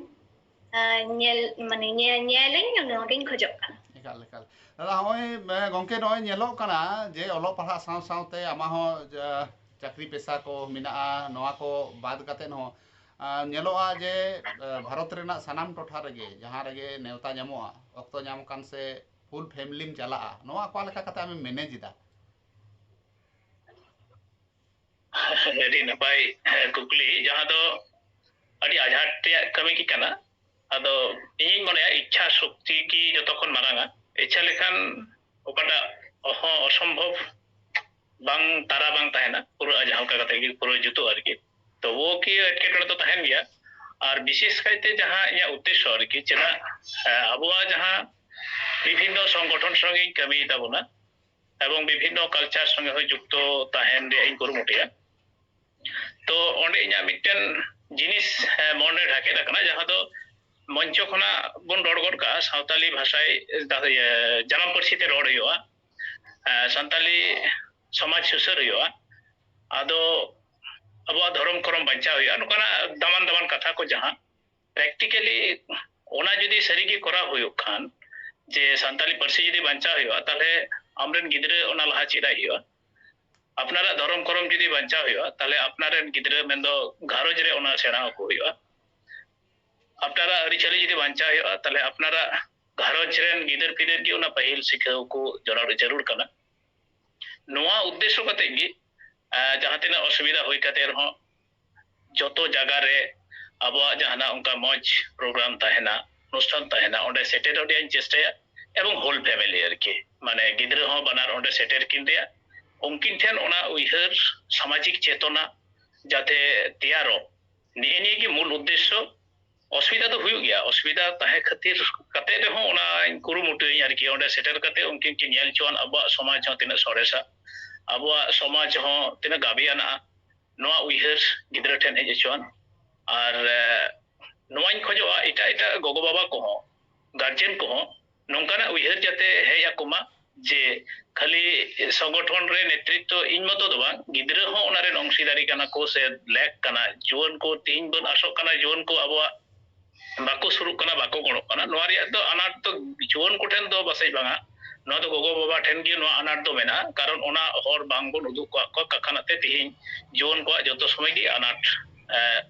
ᱟᱸ, ᱧᱮᱞ ᱢᱟᱱᱮ ᱧᱮ- ᱧᱮᱞᱟᱹᱧ, ᱱᱚᱣᱟᱜᱤᱧ ᱠᱷᱚᱡᱚᱜ ᱠᱟᱱᱟ᱾ ᱮᱠᱟᱞ ᱮᱠᱟᱞ᱾ ᱫᱟᱫᱟ, ᱱᱚᱜᱼᱚᱭ ᱮ, ᱜᱚᱢᱠᱮ, ᱱᱚᱜᱼᱚᱭ ᱧᱮᱞᱚᱜ ᱠᱟᱱᱟ ᱡᱮ ᱚᱞᱚᱜ ᱯᱟᱲᱦᱟᱜ ᱥᱟᱶ ᱥᱟᱶᱛᱮ ᱟᱢᱟᱜ ᱦᱚᱸ ᱡᱟ- ᱪᱟᱹᱠᱨᱤ ᱯᱮᱥᱟ ᱠᱚ ᱢᱮᱱᱟᱜᱼᱟ, ᱱᱚᱣᱟ ᱠᱚ ᱵᱟᱫ ᱠᱟᱛᱮᱫ ᱦᱚᱸ ᱟᱸ, ᱧᱮᱞᱚᱜᱼᱟ ᱡᱮ ᱮ, ᱵᱷᱟᱨᱚᱛ ᱨᱮᱱᱟᱜ ᱥᱟᱱᱟᱢ ᱴᱚᱴᱷᱟ ᱨᱮᱜᱮ ᱡᱟᱦᱟᱸ ᱨᱮᱜᱮ ᱱᱮᱣᱛᱟ ᱧᱟᱢᱚᱜᱼᱟ, ᱚᱠᱛᱚ ᱧᱟᱢ ᱠᱟᱱ ᱥᱮ ᱯᱷᱩᱞ ᱯᱷᱮᱢᱞᱤᱢ ᱪᱟᱞᱟᱜᱼᱟ, ᱱᱚᱣᱟ ᱚᱠᱟ ᱞᱮᱠᱟ ᱠᱟᱛᱮ ᱟᱢᱮᱢ ᱢᱮᱱᱮᱡᱽ ᱮᱫᱟ? ᱟᱹᱰᱤ ᱱᱟᱯᱟᱭ ᱠᱩᱠᱞᱤ, ᱡᱟᱦᱟᱸ ᱫᱚ ᱟᱹᱰᱤ ᱟᱡᱷᱟᱴ ᱨᱮᱭᱟᱜ ᱠᱟᱹᱢᱤ ᱜᱮ ᱠᱟᱱᱟ᱾ ᱟᱫᱚ ᱤᱧᱤᱧ ᱢᱚᱱᱮᱭᱟ ᱤᱪᱪᱷᱟ ᱥᱚᱠᱛᱤ ᱜᱮ ᱡᱚᱛᱚ ᱠᱷᱚᱱ ᱢᱟᱨᱟᱝᱟ᱾ ᱤᱪᱪᱷᱟ ᱞᱮᱠᱷᱟᱱ ᱚᱠᱟᱴᱟᱜ ᱚᱦᱚᱸ ᱚᱥᱚᱢᱵᱷᱚᱵ ᱵᱟᱝ ᱛᱟᱨᱟ ᱵᱟᱝ ᱛᱟᱦᱮᱱᱟ, ᱯᱩᱨᱟᱹᱜᱼᱟ, ᱡᱟᱦᱟᱸ ᱞᱮᱠᱟ ᱠᱟᱛᱮ ᱜᱮ ᱯᱩᱨᱟᱹ ᱡᱩᱛᱩᱜᱼᱟ ᱟᱨᱠᱤ᱾ ᱛᱚᱵᱩ ᱠᱤ ᱮᱴᱠᱮᱴᱚᱬᱮ ᱫᱚ ᱛᱟᱦᱮᱱ ᱜᱮᱭᱟ᱾ ᱟᱨ ᱵᱤᱥᱮᱥ ᱠᱟᱭᱛᱮ ᱡᱟᱦᱟᱸ ᱤᱧᱟᱹᱜ ᱩᱫᱽᱫᱮᱥᱥᱚ ᱟᱨᱠᱤ, ᱪᱮᱫᱟᱜ ᱮ, ᱟᱵᱚᱣᱟᱜ ᱡᱟᱦᱟᱸ ᱵᱤᱵᱷᱤᱱᱱᱚ ᱥᱚᱝᱜᱚᱴᱷᱚᱱ ᱥᱚᱸᱜᱮᱧ ᱠᱟᱹᱢᱤᱭ ᱛᱟᱵᱚᱱᱟ, ᱮᱵᱚᱝ ᱵᱤᱵᱷᱤᱱᱱᱚ ᱠᱟᱞᱪᱟᱨ ᱥᱚᱸᱜᱮ ᱦᱚᱸ ᱡᱩᱠᱛᱚ ᱛᱟᱦᱮᱱ ᱨᱮᱭᱟᱜ ᱤᱧ ᱠᱩᱨᱩᱢᱩᱴᱩᱭᱟ᱾ ᱛᱚ ᱚᱸᱰᱮ ᱤᱧᱟᱹᱜ ᱢᱤᱫᱴᱮᱱ ᱡᱤᱱᱤᱥ, ᱦᱮᱸ, ᱢᱚᱱᱨᱮ ᱰᱷᱟᱠᱮᱫ ᱟᱠᱟᱱᱟ, ᱡᱟᱦᱟᱸ ᱫᱚ ᱢᱚᱧᱪᱚ ᱠᱷᱚᱱᱟᱜ ᱵᱚᱱ ᱨᱚᱲ ᱜᱚᱫ ᱠᱟᱜᱼᱟ, ᱥᱟᱶᱛᱟᱞᱤ ᱵᱷᱟᱥᱟᱭ, ᱤᱭᱟᱹ, ᱡᱟᱱᱟᱢ ᱯᱟᱹᱨᱥᱤ ᱛᱮ ᱨᱚᱲ ᱦᱩᱭᱩᱜᱼᱟ, ᱮ, ᱥᱟᱱᱛᱟᱞᱤ ᱥᱚᱢᱟᱡᱽ ᱥᱩᱥᱟᱹᱨ ᱦᱩᱭᱩᱜᱼᱟ᱾ ᱟᱫᱚ ᱟᱵᱚᱣᱟᱜ ᱫᱷᱚᱨᱚᱢ ᱠᱚᱨᱚᱢ ᱵᱟᱧᱪᱟᱣ ᱦᱩᱭᱩᱜᱼᱟ, ᱱᱚᱝᱠᱟᱱᱟᱜ ᱫᱟᱢᱟᱱ ᱫᱟᱢᱟᱱ ᱠᱟᱛᱷᱟ ᱠᱚ ᱡᱟᱦᱟᱸ ᱯᱨᱮᱠᱴᱤᱠᱮᱞᱤ ᱚᱱᱟ ᱡᱩᱫᱤ ᱥᱟᱹᱨᱤᱜᱮ ᱠᱚᱨᱟᱣ ᱦᱩᱭᱩᱜ ᱠᱷᱟᱱ, ᱡᱮ ᱥᱟᱱᱛᱟᱲᱤ ᱯᱟᱹᱨᱥᱤ ᱡᱩᱫᱤ ᱵᱟᱧᱪᱟᱣ ᱦᱩᱭᱩᱜᱼᱟ, ᱛᱟᱦᱚᱞᱮ ᱟᱢᱨᱮᱱ ᱜᱤᱫᱽᱨᱟᱹ ᱚᱱᱟ ᱞᱟᱦᱟ ᱪᱮᱫ ᱟᱭ ᱦᱩᱭᱩᱜᱼᱟ᱾ ᱟᱯᱱᱟᱨᱟᱜ ᱫᱷᱚᱨᱚᱢ ᱠᱚᱨᱚᱢ ᱡᱩᱫᱤ ᱵᱟᱧᱪᱟᱣ ᱦᱩᱭᱩᱜᱼᱟ, ᱛᱟᱦᱚᱞᱮ ᱟᱯᱱᱟᱨ ᱨᱮᱱ ᱜᱤᱫᱽᱨᱟᱹ ᱢᱮᱱᱫᱚ ᱜᱷᱟᱨᱚᱸᱡᱽ ᱨᱮ ᱚᱱᱟ ᱥᱮᱬᱟ ᱟᱠᱚ ᱦᱩᱭᱩᱜᱼᱟ᱾ ᱟᱯᱱᱟᱨᱟᱜ ᱟᱹᱨᱤᱪᱟᱹᱞᱤ ᱡᱩᱫᱤ ᱵᱟᱧᱪᱟᱣ ᱦᱩᱭᱩᱜᱼᱟ, ᱛᱟᱦᱚᱞᱮ ᱟᱯᱱᱟᱨᱟᱜ ᱜᱷᱟᱨᱚᱸᱡᱽ ᱨᱮᱱ ᱜᱤᱫᱟᱹᱨ ᱯᱤᱫᱟᱹᱨ ᱜᱮ ᱚᱱᱟ ᱯᱟᱹᱦᱤᱞ ᱥᱤᱠᱷᱟᱹᱣ ᱠᱚ ᱡᱚᱲᱟᱣ ᱡᱟᱹᱨᱩᱲ ᱠᱟᱱᱟ᱾ ᱱᱚᱣᱟ ᱩᱫᱽᱫᱮᱥᱥᱚ ᱠᱟᱛᱮ ᱜᱮ, ᱟᱸ, ᱡᱟᱦᱟᱸ ᱛᱤᱱᱟᱹᱜ ᱚᱥᱩᱵᱤᱫᱷᱟ ᱦᱩᱭ ᱠᱟᱛᱮ ᱨᱮᱦᱚᱸ, ᱡᱚᱛᱚ ᱡᱟᱭᱜᱟ ᱨᱮ ᱟᱵᱚᱣᱟᱜ ᱡᱟᱦᱟᱱᱟᱜ ᱚᱱᱠᱟ ᱢᱚᱡᱽ ᱯᱨᱳᱜᱨᱟᱢ ᱛᱟᱦᱮᱱᱟ, ᱚᱱᱩᱥᱴᱷᱟᱱ ᱛᱟᱦᱮᱱᱟ, ᱚᱸᱰᱮ ᱥᱮᱴᱮᱨᱚᱜ ᱨᱮᱭᱟᱜ ᱤᱧ ᱪᱮᱥᱴᱟᱭᱟ᱾ ᱮᱵᱚᱝ ᱦᱳᱞ ᱯᱷᱮᱢᱮᱞᱤ ᱟᱨᱠᱤ, ᱢᱟᱱᱮ ᱜᱤᱫᱽᱨᱟᱹ ᱦᱚᱸ ᱵᱟᱱᱟᱨ ᱚᱸᱰᱮ ᱥᱮᱴᱮᱨ ᱠᱤᱱ ᱨᱮᱭᱟᱜ, ᱩᱱᱠᱤᱱ ᱴᱷᱮᱱ ᱚᱱᱟ ᱩᱭᱦᱟᱹᱨ ᱥᱟᱢᱟᱡᱤᱠ ᱪᱮᱛᱚᱱᱟ ᱡᱟᱛᱮ ᱛᱮᱭᱟᱨᱚᱜ, ᱱᱤᱜᱼᱮ ᱱᱤᱭᱟᱹ ᱜᱮ ᱢᱩᱞ ᱩᱫᱽᱫᱮᱥᱥᱚ᱾ ᱚᱥᱩᱵᱤᱫᱷᱟ ᱫᱚ ᱦᱩᱭᱩᱜ ᱜᱮᱭᱟ, ᱚᱥᱩᱵᱤᱫᱷᱟ ᱛᱟᱦᱮᱸ ᱠᱷᱟᱹᱛᱤᱨ ᱠᱟᱛᱮ ᱨᱮᱦᱚᱸ ᱚᱱᱟᱧ ᱠᱩᱨᱩᱢᱩᱴᱩᱭᱟᱹᱧ ᱟᱨᱠᱤ, ᱚᱸᱰᱮ ᱥᱮᱴᱮᱨ ᱠᱟᱛᱮ ᱩᱱᱠᱤᱱ ᱠᱤᱱ ᱧᱮᱞ ᱦᱚᱪᱚᱣᱟᱱ ᱟᱵᱚᱣᱟᱜ ᱥᱚᱢᱟᱡᱽ ᱦᱚᱸ ᱛᱤᱱᱟᱹᱜ ᱥᱚᱨᱮᱥᱟ, ᱟᱵᱚᱣᱟᱜ ᱥᱚᱢᱟᱡᱽ ᱦᱚᱸ ᱛᱤᱱᱟᱹᱜ ᱜᱟᱵᱮᱭᱟᱱᱟᱜᱼᱟ, ᱱᱚᱣᱟ ᱩᱭᱦᱟᱹᱨ ᱜᱤᱫᱽᱨᱟᱹ ᱴᱷᱮᱱ ᱦᱮᱡ ᱦᱚᱪᱚᱣᱟᱱ᱾ ᱟᱨ, ᱮ, ᱱᱚᱣᱟᱧ ᱠᱷᱚᱡᱚᱜᱼᱟ ᱮᱴᱟᱜ ᱮᱴᱟᱜ ᱜᱚᱜᱚ ᱵᱟᱵᱟ ᱠᱚᱦᱚᱸ, ᱜᱟᱨᱡᱮᱱ ᱠᱚᱦᱚᱸ ᱱᱚᱝᱠᱟᱱᱟᱜ ᱩᱭᱦᱟᱹᱨ ᱡᱟᱛᱮ ᱦᱮᱡ ᱟᱠᱚ ᱢᱟ, ᱡᱮ ᱠᱷᱟᱹᱞᱤ ᱥᱚᱝᱜᱚᱴᱷᱚᱱ ᱨᱮ ᱱᱮᱛᱨᱤᱛᱵ ᱤᱧ ᱢᱚᱛᱚ ᱫᱚ ᱵᱟᱝ, ᱜᱤᱫᱽᱨᱟᱹ ᱦᱚᱸ ᱚᱱᱟ ᱨᱮᱱ ᱚᱝᱥᱤᱫᱟᱨᱤ ᱠᱟᱱᱟ ᱠᱚ ᱥᱮ ᱞᱮᱠ ᱠᱟᱱᱟ᱾ ᱡᱩᱣᱟᱹᱱ ᱠᱚ ᱛᱮᱦᱮᱧ ᱵᱚᱱ ᱟᱥᱚᱜ ᱠᱟᱱᱟ, ᱡᱩᱣᱟᱹᱱ ᱠᱚ ᱟᱵᱚᱣᱟᱜ ᱵᱟᱠᱚ ᱥᱩᱨᱩᱜ ᱠᱟᱱᱟ, ᱵᱟᱠᱚ ᱜᱚᱲᱚᱜ ᱠᱟᱱᱟ᱾ ᱱᱚᱣᱟ ᱨᱮᱭᱟᱜ ᱫᱚ ᱟᱱᱟᱴ ᱫᱚ ᱡᱩᱣᱟᱹᱱ ᱠᱚᱴᱷᱮᱱ ᱫᱚ ᱯᱟᱥᱮᱡ ᱵᱟᱝᱟ, ᱱᱚᱣᱟ ᱫᱚ ᱜᱚᱜᱚ ᱵᱟᱵᱟ ᱴᱷᱮᱱ ᱜᱮ ᱱᱚᱣᱟ ᱟᱱᱟᱴ ᱫᱚ ᱢᱮᱱᱟᱜᱼᱟ, ᱠᱟᱨᱚᱱ ᱚᱱᱟ ᱦᱚᱨ ᱵᱟᱝ ᱵᱚᱱ ᱩᱫᱩᱜ ᱠᱟᱜ ᱠᱚᱣᱟ᱾ ᱠᱟᱠᱷᱟᱱᱟᱜ ᱛᱮ ᱛᱮᱦᱮᱧ ᱡᱩᱣᱟᱹᱱ ᱠᱚᱣᱟᱜ ᱡᱚᱛᱚ ᱥᱚᱢᱚᱭ ᱜᱮ ᱟᱱᱟᱴ, ᱮ,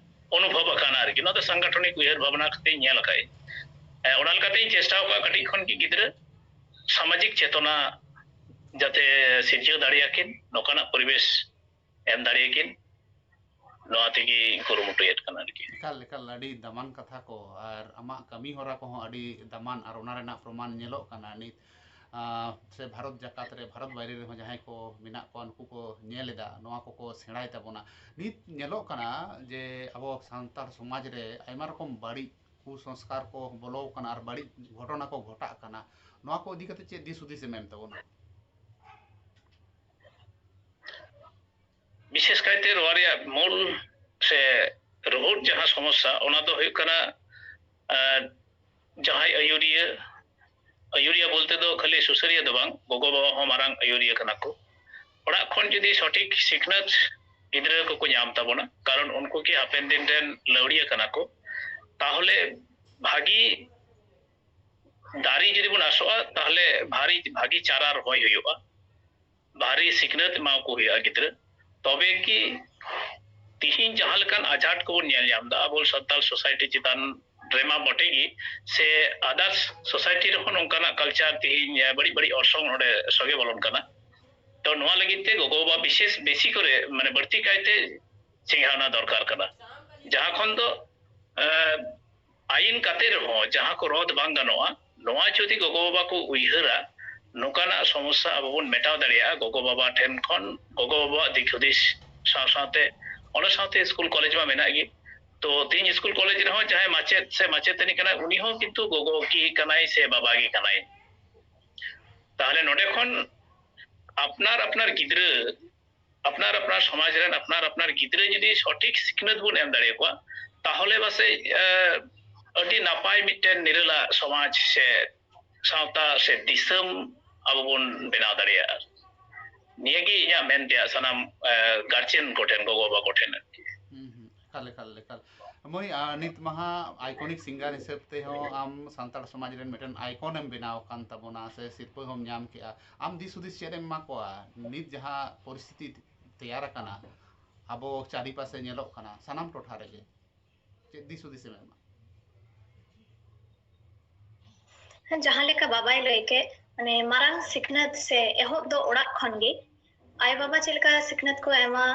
ᱚᱱᱩᱵᱷᱚᱵ ᱟᱠᱟᱱᱟ ᱟᱨᱠᱤ᱾ ᱱᱚᱣᱟ ᱫᱚ ᱥᱟᱝᱜᱟᱴᱷᱚᱱᱤᱠ ᱩᱭᱦᱟᱹᱨ ᱵᱷᱟᱵᱽᱱᱟ ᱠᱟᱛᱮ ᱤᱧ ᱧᱮᱞ ᱟᱠᱟᱫᱟᱹᱧ᱾ ᱮ, ᱚᱱᱟ ᱞᱮᱠᱟᱛᱮ ᱤᱧ ᱪᱮᱥᱴᱟ ᱟᱠᱟᱫᱼᱟ ᱠᱟᱹᱴᱤᱡ ᱠᱷᱚᱱ ᱜᱮ ᱜᱤᱫᱽᱨᱟᱹ ᱥᱟᱢᱟᱡᱤᱠ ᱪᱮᱛᱚᱱᱟ ᱡᱟᱛᱮ ᱥᱤᱨᱡᱟᱹᱣ ᱫᱟᱲᱮᱭᱟᱠᱤᱱ, ᱱᱚᱝᱠᱟᱱᱟᱜ ᱯᱚᱨᱤᱵᱮᱥ ᱮᱢ ᱫᱟᱲᱮᱭᱟᱠᱤᱱ, ᱱᱚᱣᱟ ᱛᱮᱜᱮᱧ ᱠᱩᱨᱩᱢᱩᱴᱩᱭᱮᱫ ᱠᱟᱱᱟ ᱟᱨᱠᱤ᱾ ᱮᱠᱟᱞ, ᱮᱠᱟᱞ, ᱟᱹᱰᱤ ᱫᱟᱢᱟᱱ ᱠᱟᱛᱷᱟ ᱠᱚ, ᱟᱨ ᱟᱢᱟᱜ ᱠᱟᱹᱢᱤ ᱦᱚᱨᱟ ᱠᱚᱦᱚᱸ ᱟᱹᱰᱤ ᱫᱟᱢᱟᱱ, ᱟᱨ ᱚᱱᱟ ᱨᱮᱱᱟᱜ ᱯᱨᱚᱢᱟᱱ ᱧᱮᱞᱚᱜ ᱠᱟᱱᱟ ᱱᱤᱛ, ᱟᱸ, ᱥᱮ ᱵᱷᱟᱨᱚᱛ ᱡᱟᱠᱟᱛ ᱨᱮ, ᱵᱷᱟᱨᱚᱛ ᱵᱟᱭᱨᱮ ᱨᱮᱦᱚᱸ ᱡᱟᱦᱟᱸᱭ ᱠᱚ ᱢᱮᱱᱟᱜ ᱠᱚᱣᱟ, ᱱᱩᱠᱩ ᱠᱚ ᱧᱮᱞ ᱮᱫᱟ, ᱱᱚᱣᱟ ᱠᱚᱠᱚ ᱥᱮᱬᱟᱭ ᱛᱟᱵᱚᱱᱟ᱾ ᱱᱤᱛ ᱧᱮᱞᱚᱜ ᱠᱟᱱᱟ ᱡᱮ ᱟᱵᱚ ᱥᱟᱱᱛᱟᱲ ᱥᱚᱢᱟᱡᱽ ᱨᱮ ᱟᱭᱢᱟ ᱨᱚᱠᱚᱢ ᱵᱟᱹᱲᱤᱡ ᱠᱩᱥᱚᱝᱥᱠᱟᱨ ᱠᱚ ᱵᱚᱞᱚ ᱟᱠᱟᱱᱟ ᱟᱨ ᱵᱟᱹᱲᱤᱡ ᱜᱷᱚᱴᱚᱱᱟ ᱠᱚ ᱜᱷᱚᱴᱟᱜ ᱠᱟᱱᱟ᱾ ᱱᱚᱣᱟ ᱠᱚ ᱤᱫᱤ ᱠᱟᱛᱮ ᱪᱮᱫ ᱫᱤᱥ ᱦᱩᱫᱤᱥ ᱮᱢ ᱮᱢ ᱛᱟᱵᱚᱱᱟ? ᱵᱤᱥᱮᱥ ᱠᱟᱭᱛᱮ ᱱᱚᱣᱟ ᱨᱮᱭᱟᱜ ᱢᱩᱞ ᱥᱮ ᱨᱩᱦᱩᱴ ᱡᱟᱦᱟᱸ ᱥᱚᱢᱚᱥᱥᱟ, ᱚᱱᱟ ᱫᱚ ᱦᱩᱭᱩᱜ ᱠᱟᱱᱟ, ᱟᱸ, ᱡᱟᱦᱟᱸᱭ ᱟᱹᱭᱩᱨᱤᱭᱟᱹ, ᱟᱹᱭᱩᱨᱤᱭᱟᱹ ᱵᱚᱞᱛᱮ ᱫᱚ ᱠᱷᱟᱹᱞᱤ ᱥᱩᱥᱟᱹᱨᱤᱭᱟᱹ ᱫᱚ ᱵᱟᱝ, ᱜᱚᱜᱚ ᱵᱟᱵᱟ ᱦᱚᱸ ᱢᱟᱨᱟᱝ ᱟᱹᱭᱩᱨᱤᱭᱟᱹ ᱠᱟᱱᱟ ᱠᱚ᱾ ᱚᱲᱟᱜ ᱠᱷᱚᱱ ᱡᱩᱫᱤ ᱥᱚᱴᱷᱤᱠ ᱥᱤᱠᱷᱱᱟᱹᱛ ᱜᱤᱫᱽᱨᱟᱹ ᱠᱚᱠᱚ ᱧᱟᱢ ᱛᱟᱵᱚᱱᱟ, ᱠᱟᱨᱚᱱ ᱩᱱᱠᱩ ᱜᱮ ᱦᱟᱯᱮᱱ ᱫᱤᱱ ᱨᱮᱱ ᱞᱟᱹᱣᱲᱤᱭᱟᱹ ᱠᱟᱱᱟ ᱠᱚ, ᱛᱟᱦᱚᱞᱮ ᱵᱷᱟᱹᱜᱤ ᱫᱟᱨᱮ ᱡᱩᱫᱤ ᱵᱚᱱ ᱟᱥᱚᱜᱼᱟ, ᱛᱟᱦᱚᱞᱮ ᱵᱷᱟᱨᱤ ᱵᱷᱟᱹᱜᱤ ᱪᱟᱨᱟ ᱨᱚᱦᱚᱭ ᱦᱩᱭᱩᱜᱼᱟ, ᱵᱷᱟᱹᱨᱤ ᱥᱤᱠᱷᱱᱟᱹᱛ ᱮᱢᱟ ᱠᱚ ᱦᱩᱭᱩᱜᱼᱟ ᱜᱤᱫᱽᱨᱟᱹ᱾ ᱛᱚᱵᱮ ᱠᱤ ᱛᱤᱦᱤᱧ ᱡᱟᱦᱟᱸ ᱞᱮᱠᱟᱱ ᱟᱡᱷᱟᱴ ᱠᱚᱵᱚᱱ ᱧᱮᱞ ᱧᱟᱢ ᱮᱫᱟ ᱟᱵᱚ ᱥᱟᱱᱛᱟᱲ ᱥᱳᱥᱟᱭᱴᱤ ᱪᱮᱛᱟᱱ ᱨᱮᱢᱟ ᱵᱚᱴᱮ ᱜᱮ, ᱥᱮ ᱟᱫᱟᱨᱥ ᱥᱳᱥᱟᱭᱴᱤ ᱨᱮᱦᱚᱸ ᱱᱚᱝᱠᱟᱱᱟᱜ ᱠᱟᱞᱪᱟᱨ ᱛᱤᱦᱤᱧ ᱵᱟᱹᱲᱤᱡ ᱵᱟᱹᱲᱤᱡ ᱚᱨᱥᱚᱝ ᱱᱚᱰᱮ ᱥᱚᱜᱮ ᱵᱚᱞᱚᱱ ᱠᱟᱱᱟ᱾ ᱛᱚ ᱱᱚᱣᱟ ᱞᱟᱹᱜᱤᱫ ᱛᱮ ᱜᱚᱜᱚ ᱵᱟᱵᱟ ᱵᱤᱥᱮᱥ ᱵᱮᱥᱤ ᱠᱚᱨᱮ, ᱢᱟᱱᱮ, ᱵᱟᱹᱲᱛᱤ ᱠᱟᱭᱛᱮ ᱪᱮᱸᱜᱷᱟᱣᱱᱟ ᱫᱚᱨᱠᱟᱨ ᱠᱟᱱᱟ, ᱡᱟᱦᱟᱸ ᱠᱷᱚᱱ ᱫᱚ ᱟᱭᱤᱱ ᱠᱟᱛᱮ ᱨᱮᱦᱚᱸ ᱡᱟᱦᱟᱸ ᱠᱚ ᱨᱚᱫ ᱵᱟᱝ ᱜᱟᱱᱚᱜᱼᱟ, ᱱᱚᱣᱟ ᱡᱩᱫᱤ ᱜᱚᱜᱚ ᱵᱟᱵᱟ ᱠᱚ ᱩᱭᱦᱟᱹᱨᱟ, ᱱᱚᱝᱠᱟᱱᱟᱜ ᱥᱚᱢᱚᱥᱥᱟ ᱟᱵᱚ ᱵᱚᱱ ᱢᱮᱴᱟᱣ ᱫᱟᱲᱮᱭᱟᱜᱼᱟ ᱜᱚᱜᱚ ᱵᱟᱵᱟ ᱴᱷᱮᱱ ᱠᱷᱚᱱ, ᱜᱚᱜᱚ ᱵᱟᱵᱟᱣᱟᱜ ᱫᱤᱠ ᱦᱩᱫᱤᱥ ᱥᱟᱶ ᱥᱟᱶᱛᱮ, ᱚᱱᱟ ᱥᱟᱶᱛᱮ ᱥᱠᱩᱞ ᱠᱚᱞᱮᱡᱽ ᱢᱟ ᱢᱮᱱᱟᱜ ᱜᱮ᱾ ᱛᱚ ᱛᱮᱦᱮᱧ ᱥᱠᱩᱞ ᱠᱚᱞᱮᱡᱽ ᱨᱮᱦᱚᱸ ᱡᱟᱦᱟᱸᱭ ᱢᱟᱪᱮᱫ ᱥᱮ ᱢᱟᱪᱮᱛᱟᱹᱱᱤ ᱠᱟᱱᱟᱭ, ᱩᱱᱤ ᱦᱚᱸ ᱠᱤᱱᱛᱩ ᱜᱚᱜᱚ ᱜᱮ ᱠᱟᱱᱟᱭ ᱥᱮ ᱵᱟᱵᱟ ᱜᱮ ᱠᱟᱱᱟᱭ᱾ ᱛᱟᱦᱚᱞᱮ ᱱᱚᱰᱮ ᱠᱷᱚᱱ ᱟᱯᱱᱟᱨ ᱟᱯᱱᱟᱨ ᱜᱤᱫᱽᱨᱟᱹ, ᱟᱯᱱᱟᱨ ᱟᱯᱱᱟᱨ ᱥᱚᱢᱟᱡᱽ ᱨᱮᱱ ᱟᱯᱱᱟᱨ ᱟᱯᱱᱟᱨ ᱜᱤᱫᱽᱨᱟᱹ ᱡᱩᱫᱤ ᱥᱚᱴᱷᱤᱠ ᱥᱤᱠᱷᱱᱟᱹᱛ ᱵᱚᱱ ᱮᱢ ᱫᱟᱲᱮᱭᱟᱠᱚᱣᱟ, ᱛᱟᱦᱚᱞᱮ ᱯᱟᱥᱮᱡ ᱟᱹᱰᱤ ᱱᱟᱯᱟᱭ ᱢᱤᱫᱴᱮᱱ ᱱᱤᱨᱟᱹᱞᱟ ᱥᱚᱢᱟᱡᱽ ᱥᱮ ᱥᱟᱶᱛᱟ ᱥᱮ ᱫᱤᱥᱚᱢ ᱟᱵᱚ ᱵᱚᱱ ᱵᱮᱱᱟᱣ ᱫᱟᱲᱮᱭᱟᱜᱼᱟ᱾ ᱱᱤᱭᱟᱹᱜᱮ ᱤᱧᱟᱹᱜ ᱢᱮᱱ ᱛᱮᱭᱟᱜ ᱥᱟᱱᱟᱢ ᱜᱟᱨᱡᱮᱱ ᱠᱚᱴᱷᱮᱱ, ᱜᱚᱜᱚ ᱵᱟᱵᱟ ᱠᱚᱴᱷᱮᱱ ᱟᱨᱠᱤ᱾ ᱮᱠᱟᱞ, ᱮᱠᱟᱞ, ᱮᱠᱟᱞ᱾ ᱢᱟᱹᱭ, ᱱᱤᱛ ᱢᱟᱦᱟ ᱟᱭᱠᱚᱱᱤᱠ ᱥᱤᱝᱜᱟᱨ ᱦᱤᱥᱟᱹᱵ ᱛᱮᱦᱚᱸ ᱟᱢ ᱥᱟᱱᱛᱟᱲ ᱥᱚᱢᱟᱡᱽ ᱨᱮᱱ ᱢᱤᱫᱴᱮᱱ ᱟᱭᱠᱚᱱ ᱮᱢ ᱵᱮᱱᱟᱣ ᱟᱠᱟᱱ ᱛᱟᱵᱚᱱᱟ, ᱥᱮ ᱥᱤᱨᱯᱟᱹ ᱦᱚᱸᱢ ᱧᱟᱢ ᱠᱮᱜᱼᱟ᱾ ᱟᱢ ᱫᱤᱥ ᱦᱩᱫᱤᱥ ᱪᱮᱫ ᱮᱢ ᱮᱢᱟ ᱠᱚᱣᱟ ᱱᱤᱛ ᱡᱟᱦᱟᱸ ᱯᱚᱨᱤᱥᱛᱷᱤᱛᱤ ᱛᱮᱭᱟᱨ ᱟᱠᱟᱱᱟ, ᱟᱵᱚ ᱪᱟᱨᱤᱯᱟᱥᱮ ᱧᱮᱞᱚᱜ ᱠᱟᱱᱟ ᱥᱟᱱᱟᱢ ᱴᱚᱴᱷᱟ ᱨᱮᱜᱮ, ᱪᱮᱫ ᱫᱤᱥ ᱦᱩᱫᱤᱥ ᱮᱢ ᱮᱢᱟ? ᱡᱟᱦᱟᱸ ᱞᱮᱠᱟ ᱵᱟᱵᱟᱭ ᱞᱟᱹᱭ ᱠᱮᱫ, ᱢᱟᱱᱮ, ᱢᱟᱨᱟᱝ ᱥᱤᱠᱷᱱᱟᱹᱛ ᱥᱮ ᱮᱦᱚᱵ ᱫᱚ ᱚᱲᱟᱜ ᱠᱷᱚᱱ ᱜᱮ᱾ ᱟᱭᱳ ᱵᱟᱵᱟ ᱪᱮᱫ ᱞᱮᱠᱟ ᱥᱤᱠᱷᱱᱟᱹᱛ ᱠᱚ ᱮᱢᱟ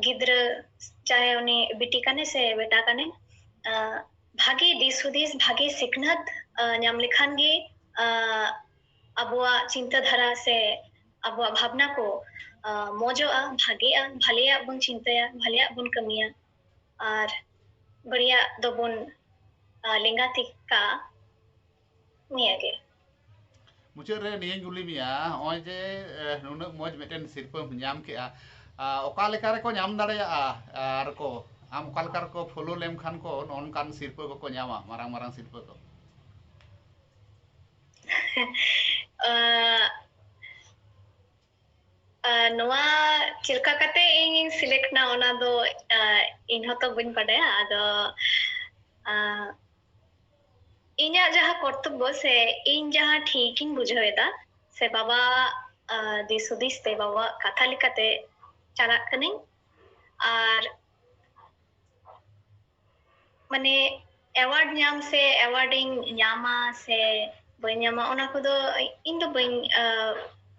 ᱜᱤᱫᱽᱨᱟᱹ, ᱪᱟᱦᱮ ᱩᱱᱤ ᱵᱤᱴᱤ ᱠᱟᱱᱮ ᱥᱮ ᱵᱮᱴᱟ ᱠᱟᱱᱮ, ᱵᱷᱟᱜᱮ ᱫᱤᱥ ᱦᱩᱫᱤᱥ, ᱵᱷᱟᱜᱮ ᱥᱤᱠᱷᱱᱟᱹᱛ ᱧᱟᱢ ᱞᱮᱠᱷᱟᱱ ᱜᱮ ᱟᱵᱚᱣᱟᱜ ᱪᱤᱱᱛᱟᱹ ᱫᱷᱟᱨᱟ ᱥᱮ ᱟᱵᱚᱣᱟᱜ ᱵᱷᱟᱵᱽᱱᱟ ᱠᱚ ᱢᱚᱡᱚᱜᱼᱟ, ᱵᱷᱟᱜᱮᱜᱼᱟ, ᱵᱷᱟᱞᱮᱭᱟᱜ ᱵᱚᱱ ᱪᱤᱱᱛᱟᱹᱭᱟ, ᱵᱷᱟᱞᱮᱭᱟᱜ ᱵᱚᱱ ᱠᱟᱹᱢᱤᱭᱟ᱾ ᱟᱨ ᱵᱟᱹᱲᱤᱡᱟᱜ ᱫᱚᱵᱚᱱ ᱞᱮᱸᱜᱟ ᱛᱤ ᱠᱟᱜᱼᱟ᱾ ᱱᱤᱭᱟᱹᱜᱮ᱾ ᱢᱩᱪᱟᱹᱫ ᱨᱮ ᱱᱤᱭᱟᱹᱧ ᱠᱩᱞᱤ ᱢᱮᱭᱟ, ᱱᱚᱜᱼᱚᱭ ᱡᱮ ᱱᱩᱱᱟᱹᱜ ᱢᱚᱡᱽ ᱢᱤᱫᱴᱮᱱ ᱥᱤᱨᱯᱟᱹᱢ ᱧᱟᱢ ᱠᱮᱜᱼᱟ, ᱚᱠᱟ ᱞᱮᱠᱟ ᱨᱮᱠᱚ ᱧᱟᱢ ᱫᱟᱲᱮᱭᱟᱜᱼᱟ? ᱟᱨ ᱠᱚ ᱟᱢ ᱚᱠᱟ ᱞᱮᱠᱟ ᱨᱮᱠᱚ ᱯᱷᱳᱞᱳ ᱞᱮᱢ ᱠᱷᱟᱱ ᱠᱚ ᱱᱚᱜᱼᱚ ᱱᱚᱝᱠᱟᱱ ᱥᱤᱨᱯᱟᱹ ᱠᱚᱠᱚ ᱧᱟᱢᱟ, ᱢᱟᱨᱟᱝ ᱢᱟᱨᱟᱝ ᱥᱤᱨᱯᱟᱹ ᱠᱚ? ᱱᱚᱣᱟ ᱪᱮᱫ ᱞᱮᱠᱟ ᱠᱟᱛᱮ ᱤᱧᱤᱧ ᱥᱤᱞᱮᱠᱴ ᱮᱱᱟ, ᱚᱱᱟ ᱫᱚ ᱤᱧ ᱦᱚᱸᱛᱚ ᱵᱟᱹᱧ ᱵᱟᱰᱟᱭᱟ᱾ ᱟᱫᱚ ᱤᱧᱟᱹᱜ ᱡᱟᱦᱟᱸ ᱠᱚᱨᱛᱚᱵᱵᱚ ᱥᱮ ᱤᱧ ᱡᱟᱦᱟᱸ ᱴᱷᱤᱠ ᱤᱧ ᱵᱩᱡᱷᱟᱹᱣ ᱮᱫᱟ ᱥᱮ ᱵᱟᱵᱟ ᱫᱤᱥ ᱦᱩᱫᱤᱥ ᱛᱮ, ᱵᱟᱵᱟᱣᱟᱜ ᱠᱟᱛᱷᱟ ᱞᱮᱠᱟᱛᱮ ᱪᱟᱞᱟᱜ ᱠᱟᱹᱱᱟᱹᱧ᱾ ᱟᱨ ᱢᱟᱱᱮ ᱮᱣᱟᱨᱰ ᱧᱟᱢ ᱥᱮ ᱮᱣᱟᱨᱰ ᱤᱧ ᱧᱟᱢᱟ ᱥᱮ ᱵᱟᱹᱧ ᱧᱟᱢᱟ, ᱚᱱᱟ ᱠᱚᱫᱚ ᱤᱧ ᱫᱚ ᱵᱟᱹᱧ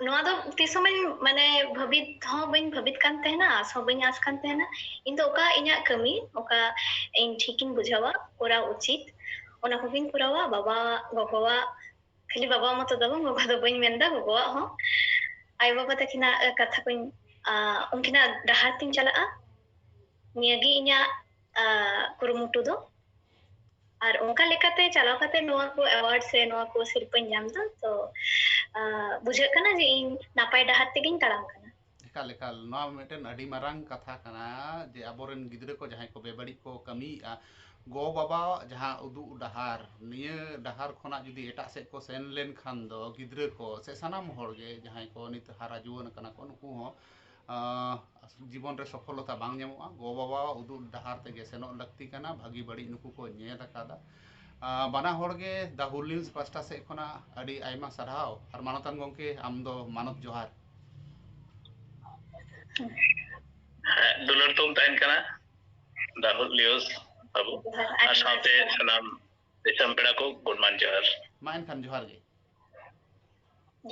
ᱱᱚᱣᱟ ᱫᱚ ᱛᱤᱥ ᱦᱚᱸ ᱵᱟᱹᱧ ᱢᱟᱱᱮ ᱵᱷᱟᱹᱵᱤᱛ ᱦᱚᱸ ᱵᱟᱹᱧ ᱵᱷᱟᱹᱵᱤᱛ ᱠᱟᱱ ᱛᱟᱦᱮᱱᱟ, ᱟᱥ ᱦᱚᱸ ᱵᱟᱹᱧ ᱟᱥ ᱠᱟᱱ ᱛᱟᱦᱮᱱᱟ᱾ ᱤᱧ ᱫᱚ ᱚᱠᱟ ᱤᱧᱟᱹᱜ ᱠᱟᱹᱢᱤ, ᱚᱠᱟ ᱤᱧ ᱴᱷᱤᱠᱤᱧ ᱵᱩᱡᱷᱟᱹᱣᱟ, ᱠᱚᱨᱟᱣ ᱩᱪᱤᱛ, ᱚᱱᱟ ᱠᱚᱜᱮᱧ ᱠᱚᱨᱟᱣᱟ᱾ ᱵᱟᱵᱟ, ᱜᱚᱜᱚᱣᱟᱜ, ᱠᱷᱟᱹᱞᱤ ᱵᱟᱵᱟ ᱢᱚᱛᱚ ᱫᱚ ᱵᱟᱝ, ᱜᱚᱜᱚ ᱫᱚ ᱵᱟᱹᱧ ᱢᱮᱱᱫᱟ, ᱜᱚᱜᱚᱣᱟᱜ ᱦᱚᱸ, ᱟᱭᱳ ᱵᱟᱵᱟ ᱛᱟᱹᱠᱤᱱᱟᱜ ᱠᱟᱛᱷᱟ ᱠᱚᱧ, ᱩᱱᱠᱤᱱᱟᱜ ᱰᱟᱦᱟᱨ ᱛᱤᱧ ᱪᱟᱞᱟᱜᱼᱟ᱾ ᱱᱤᱭᱟᱹᱜᱮ ᱤᱧᱟᱹᱜ ᱠᱩᱨᱩᱢᱩᱴᱩ ᱫᱚ᱾ ᱟᱨ ᱚᱱᱠᱟ ᱞᱮᱠᱟᱛᱮ ᱪᱟᱞᱟᱣ ᱠᱟᱛᱮ ᱱᱚᱣᱟ ᱠᱚ ᱮᱣᱟᱨᱰ ᱥᱮ ᱱᱚᱣᱟ ᱠᱚ ᱥᱤᱨᱯᱟᱹᱧ ᱧᱟᱢ ᱫᱟ, ᱛᱚ ᱵᱩᱡᱷᱟᱹᱜ ᱠᱟᱱᱟ ᱡᱮ ᱤᱧ ᱱᱟᱯᱟᱭ ᱰᱟᱦᱟᱨ ᱛᱮᱜᱤᱧ ᱛᱟᱲᱟᱢ ᱠᱟᱱᱟ᱾ ᱮᱠᱟᱞ ᱮᱠᱟᱞ, ᱱᱚᱣᱟ ᱢᱤᱫᱴᱮᱱ ᱟᱹᱰᱤ ᱢᱟᱨᱟᱝ ᱠᱟᱛᱷᱟ ᱠᱟᱱᱟ ᱡᱮ ᱟᱵᱚᱨᱮᱱ ᱜᱤᱫᱽᱨᱟᱹ ᱠᱚ ᱡᱟᱦᱟᱸᱭ ᱠᱚ ᱵᱮᱵᱟᱹᱲᱤᱡ ᱠᱚ ᱠᱟᱹᱢᱤᱭᱮᱫᱼᱟ, ᱜᱚ ᱵᱟᱵᱟᱣᱟᱜ ᱡᱟᱦᱟᱸ ᱩᱫᱩᱜ ᱰᱟᱦᱟᱨ, ᱱᱤᱭᱟᱹ ᱰᱟᱦᱟᱨ ᱠᱷᱚᱱᱟᱜ ᱡᱩᱫᱤ ᱮᱴᱟᱜ ᱥᱮᱫ ᱠᱚ ᱥᱮᱱ ᱞᱮᱱᱠᱷᱟᱱ ᱫᱚ ᱜᱤᱫᱽᱨᱟᱹ ᱠᱚ ᱥᱮ ᱥᱟᱱᱟᱢ ᱦᱚᱲ ᱜᱮ ᱡᱟᱦᱟᱸᱭ ᱠᱚ ᱱᱤᱛ ᱦᱟᱨᱟ ᱡᱩᱣᱟᱹᱱ ᱠᱟᱱᱟ ᱠᱚ, ᱱᱩᱠᱩ ᱦᱚᱸ ᱡᱤᱵᱚᱱ ᱨᱮ ᱥᱚᱯᱷᱚᱞᱚᱛᱟ ᱵᱟᱝ ᱧᱟᱢᱚᱜᱼᱟ᱾ ᱜᱚ ᱵᱟᱵᱟᱣᱟᱜ ᱩᱫᱩᱜ ᱰᱟᱦᱟᱨ ᱛᱮᱜᱮ ᱥᱮᱱᱚᱜ ᱞᱟᱹᱠᱛᱤ ᱠᱟᱱᱟ᱾ ᱵᱷᱟᱹᱜᱤ ᱵᱟᱹᱲᱤᱡ ᱱᱩᱠᱩ ᱠᱚ ᱧᱮᱞ ᱟᱠᱟᱫᱟ᱾ ᱵᱟᱱᱟ ᱦᱚᱲ ᱜᱮ ᱫᱟ ᱦᱩᱞ ᱱᱤᱭᱩᱡᱽ ᱯᱟᱥᱴᱟ ᱥᱮᱫ ᱠᱷᱚᱱᱟᱜ ᱟᱹᱰᱤ ᱟᱭᱢᱟ ᱥᱟᱨᱦᱟᱣ᱾ ᱟᱨ ᱢᱟᱱᱚᱛᱟᱱ ᱜᱚᱢᱠᱮ, ᱟᱢ ᱫᱚ ᱢᱟᱱᱚᱛ ᱡᱚᱦᱟᱨ᱾ ᱦᱮᱸ, ᱫᱩᱞᱟᱹᱲ ᱛᱩᱢ ᱛᱟᱦᱮᱱ ᱠᱟᱱᱟ ᱫᱟ ᱦᱩᱞ ᱱᱤᱭᱩᱡᱽ ᱵᱟᱹᱵᱩ, ᱟᱨ ᱥᱟᱶᱛᱮ ᱥᱟᱱᱟᱢ ᱫᱤᱥᱚᱢ ᱯᱮᱲᱟ ᱠᱚ ᱜᱩᱰᱢᱟᱱ ᱡᱚᱦᱟᱨ᱾ ᱢᱟ ᱮᱱᱠᱷᱟᱱ ᱡᱚᱦᱟᱨ ᱜᱮ᱾